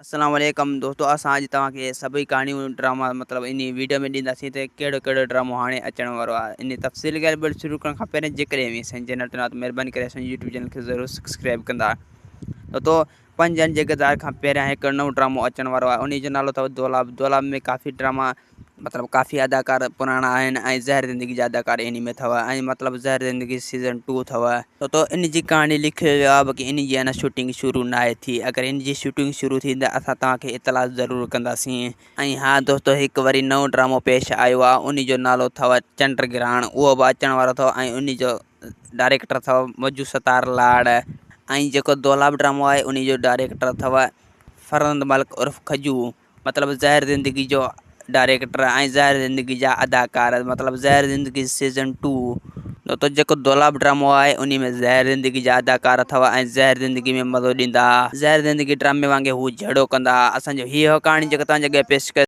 اسلام عليڪم دوستو اسان اڄ توهان کي سڀئي ڪهاڻيون ڊراما مطلب انهي ويڊيو ۾ ڏينداسين ته ڪهڙو ڪهڙو ڊرامو هاڻي اچڻ وارو آهي انهي تفصيل ڳالهه ٻولهه شروع ڪرڻ کان پهرين جيڪڏهن اوهين اسان جي چينل تي نوان ته مهرباني ڪري اسان جي يوٽيوب چينل کي ضرور سبسڪرائب ڪندا دوستو پنجن جي غدار کان پهريان هڪ نئون ڊرامو اچڻ وارو آهي انهي جو نالو اٿو دولاب دولاب ۾ ڪافي ڊراما مطلب ڪافي اداڪار پراڻا آهن ۽ زهر زندگي جا اداڪار انهي ۾ اٿو ۽ مطلب زهر زندگي سيزن ٽو اٿو تو ان جي ڪهاڻي لکيو ويو آهي باقي ان جي اڃا شوٽنگ شروع ناهي ٿي اگر ان جي شوٽنگ شروع ٿي ته اسان توهان کي اطلاع ضرور ڪنداسين ۽ ها دوستو هڪ وري نئون ڊرامو پيش آيو آهي ان جو نالو اٿو چنڊ گرهڻ اهو به اچڻ وارو اٿو ۽ ان جو ڊائريڪٽر اٿو مجو ستار لاڙ ۽ جيڪو دولاب ڊرامو آهي ان جو ڊائريڪٽر اٿو فرزند ملڪ عرف کجو مطلب زهر زندگي جو ڊائريڪٽر ۽ زهر زندگي جا اداڪار مطلب زهر زندگي سيزن ٽو دوستو جيڪو دولاب ڊرامو آهي انهي ۾ زهر زندگي جا اداڪار اٿو ۽ زهر زندگي ۾ مزو ڏيندا زهر زندگي ڊرامي وانگي هو جهيڙو ڪندا اسان جو هي هو ڪهاڻي جيڪا توهان جي اڳيان پيش ڪئي.